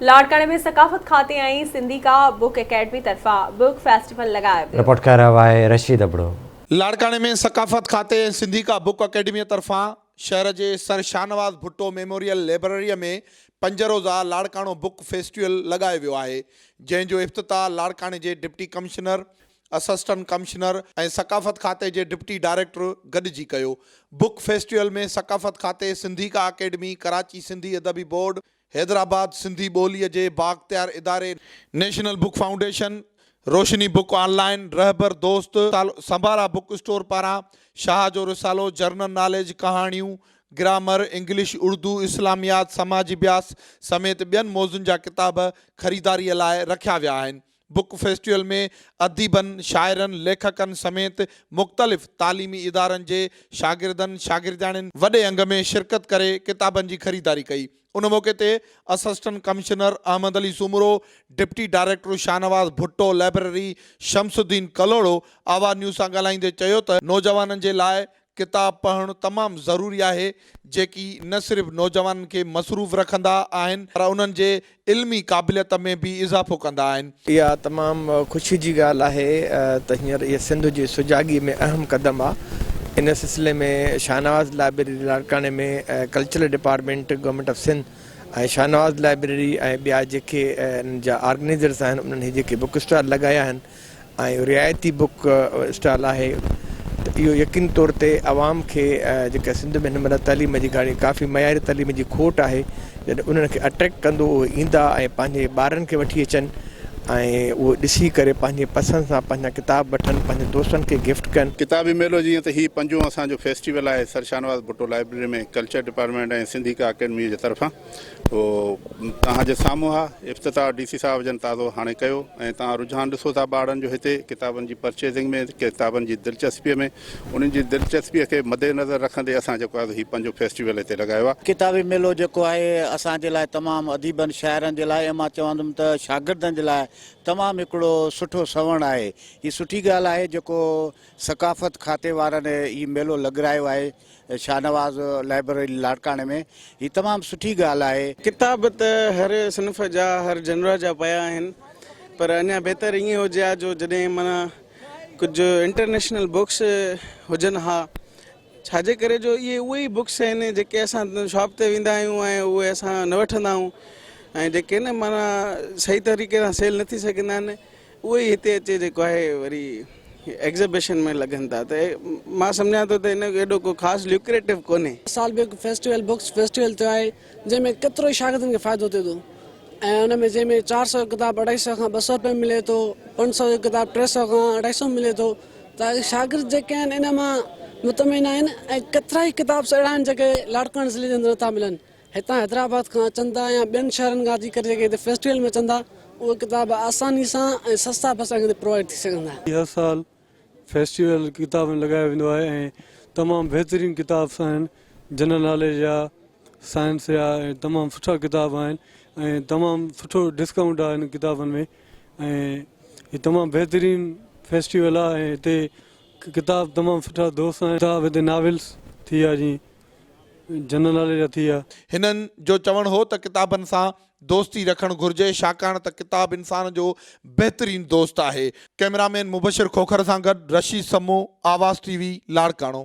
لاڙڪاڻي ۾ ثقافت کاتي ۽ سنڌيڪا بڪ اڪيڊمي طرفان بڪ فيسٽيول لڳايو ويو. رپورٽ ڪري رهيو آهي رشيد ابڙو. لاڙڪاڻي ۾ ثقافت کاتي ۽ سنڌيڪا بڪ اڪيڊميء طرفان شهر جي سر شاهنواز ڀٽو ميموريل لئبرريء ۾ پنج روزه لاڙڪاڻو بڪ فيسٽيول لڳايو ويو آهي، جنهن جو افتتاح لاڙڪاڻي جي ڊپٽي ڪمشنر، اسسٽنٽ ڪمشنر ۽ ثقافت کاتي جي ڊپٽي ڊائريڪٽر گڏجي ڪيو. بڪ فيسٽيول ۾ ثقافت کاتي، سنڌيڪا اڪيڊمي، ڪراچي سنڌي ادبي بورڊ، حيدرآباد سنڌي ٻوليء جي بااختيار اداري national book foundation, Roshni book online, Rahbar Dost, Sambara book store پاران شاهه جو رسالو، جرنل ناليج، ڪهاڻيون، گرامر، انگلش، اردو، اسلاميات، سماجي اڀياس سميت ٻين موضوعن جا ڪتاب خريداريء لاء رکيا ويا آهن. بڪ فيسٽيول ۾ اديبن، شاعرن، ليکڪن سميت مختلف تعليمي ادارن جي شاگردن، شاگردياڻين وڏي انگ ۾ شرڪت ڪري ڪتابن جي خريداري ڪئي. ان موقعي تي assistant commissioner Ahmed Ali Soomro, deputy director Shahnawaz Bhutto library Shams Uddin Kalhoro Awaz news سان ڳالهائيندي چيو ته نوجوانن جي لاء ڪتاب پڙهڻ تمام ضروري آهي، جيڪي نه صرف نوجوانن کي مصروف رکندا آهن پر انهن جي علمي قابليت ۾ به اضافو ڪندا آهن. اها تمام خوشي جي ڳالهه آهي ته هينئر اهي سنڌ جي سجاڳي ۾ اهم قدم آ. ان سلسلي ۾ شاهنواز لائبريري لاڙڪاڻي ۾ cultural department government of Sindh ۽ Shahnawaz library ۽ ٻيا جيڪي انهن جا آرگنائيزرس آهن انهن هي جيڪي بڪ اسٽال لڳايا آهن ۽ رعايتي بڪ اسٽال آهي ته اهو يقيني طور تي عوام کي جيڪا سنڌ ۾ هن مهل تعليم جي گهڻي ڪافي معياري تعليم جي کوٽ آهي جڏهن انهن کي اٽريڪٽ ڪندو اهي ايندا ۽ پنهنجي ٻارن کي وٺي اچن ۽ اهو ڏسي ڪري پنهنجي پسند سان پنهنجا ڪتاب وٺن پنهنجي دوستن کي گفٽ ڪن. ڪتابي ميلو جيئن ته هي پنجون اسان جو فيسٽيول آهي sir Shahnawaz Bhutto library ۾ culture department ۽ Sindhika academy جي طرفان اهو توهان جي سامهون آ افتتاح ڊي سي صاحب جن تازو هاڻي ڪيو ۽ توهان رجحان ڏسو ٿا ٻارڙن جو هتي ڪتابن جي پرچيزنگ ۾ ڪتابن جي دلچسپي ۾ انهن جي دلچسپي کي مد نظر رکندي اسان جيڪو آهي هي پنجون فيسٽيول هتي لڳايو آ. ڪتابي ميلو جيڪو آهي اسان جي لاء تمام اديبن شاعرن جي لاء ۽ مان چوندم ته شاگردن جي لاء تمام هڪڙو سٺو سوڻ آهي هي سٺي ڳالهه آهي جيڪو ثقافت کاتي وارن هي ميلو لڳرايو آهي شاهنواز لائبريري لاڙڪاڻي ۾ هي تمام سٺي ڳالهه آهي. ڪتاب ته هر صنف جا هر جنرا جا پيا آهن پر اڃا بهتر ائين هجي ها جو جڏهن معنيٰ ڪجهه انٽرنيشنل بڪس هجن ها ڇاجي ڪري جو اهي اهي ئي بڪس آهن جيڪي اسان شاپ تي ويندا آهيون ۽ اهي اسان نه وٺندا آهيون ۽ جيڪي نه معنيٰ صحيح طريقي سان سيل نه ٿي سگهندا آهن اهي ئي هتي اچي جيڪو آهي وري ايگزيبيشن ۾ لڳن ٿا ته مان سمجهان ٿو ته ان جو ايڏو ڪو خاص ليوڪريٽو ڪونهي. سال به هڪ فيسٽيول بڪس فيسٽيول ٿيو آهي جنهن ۾ ڪيترو ئي شاگردن کي فائدو ٿئي ٿو ۽ ان ۾ جنهن ۾ 400 جو ڪتاب اڍائي سئو کان 200 روپئي ۾ ملي ٿو 500 جو ڪتاب 300 کان اڍائي سئو ۾ ملي ٿو ته شاگرد جيڪي آهن ان مان مطمئن آهن ۽ ڪيترا ئي ڪتاب اهڙا آهن جيڪي لاڙڪاڻي ضلعي جي اندر نٿا ملن هتان حيدرآباد کان اچن ٿا يا ٻين شهرن کان اچي ڪري جيڪي هتي فيسٽيول ۾ اچن ٿا اهي ڪتاب آساني سان ۽ سستا به اسان کي هتي پرووائيڊ ٿي سگهن ٿا. هر سال فيسٽيول ڪتابن لڳايو ويندو آهي ۽ تمام بهترين ڪتاب آهن جنرل ناليج جا سائنس جا ۽ تمام سٺا ڪتاب آهن ۽ تمام سٺو ڊسڪائونٽ آهي هن ڪتابن ۾ ۽ هي تمام بهترين فيسٽيول آهي ۽ هتي ڪتاب تمام سٺا دوست آهن ڪتاب هتي ناولس ٿي ويا جيئن جنرل ناليج جا ٿي ويا. هنن جو چوڻ هو ته ڪتابن سان دوستي رکڻ گهرجي ڇاڪاڻ ته ڪتاب انسان جو بهترين دوست آهي. ڪئميرا مين مبشر کوکر سان گڏ رشيد سمون، آواز ٽي وي، لاڙڪاڻو.